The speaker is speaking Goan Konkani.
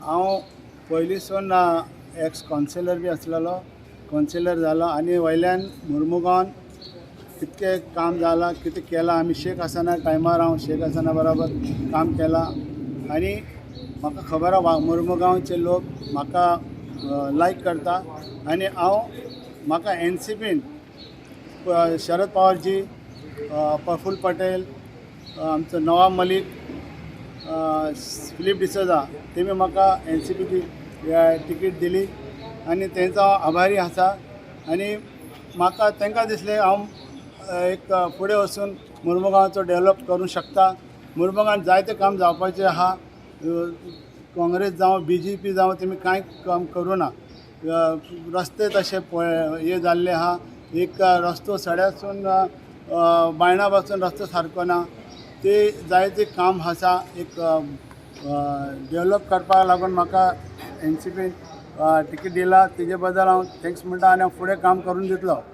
हांव पयलींसून एक्स कावन्सिलर बी आसलेलो, कावन्सिलर जालो आनी वयल्यान मुर्मुगांवान कितकें काम जालां, कितें केलां आमी शेख हसना टायमार हांव शेख हसना बरोबर काम केलां आनी म्हाका खबर आहा मुर्मुगांवचे लोक म्हाका लायक करता. आनी हांव म्हाका एन सी पीन शरद पवारजी, प्रफुल्ल पटेल, आमचो नवाब मलीक, फिलीप डिसोजा तेमी म्हाका एन सी पीची टिकीट दिली आनी तेंचो हांव आभारी आसा. आनी म्हाका तांकां दिसलें हांव एक फुडें वचून मुर्मुगांवचो डेवलप करूंक शकता. मुर्मुगांवान जायतें काम जावपाचें आहा. काँग्रेस जावं बी जे पी जावं तेमी कांय काम करूं ना. रस्ते तशे हे जाल्ले आहा. एक रस्तो सड्यासून बायणा पासून रस्तो सारको ना. ते जायते काम आसा. एक डेवलप करपाक लागून म्हाका एन सी पीन टिकेट दिला, तेजे बद्दल हांव thanks म्हणटा आनी हांव फुडें काम करून दितलो.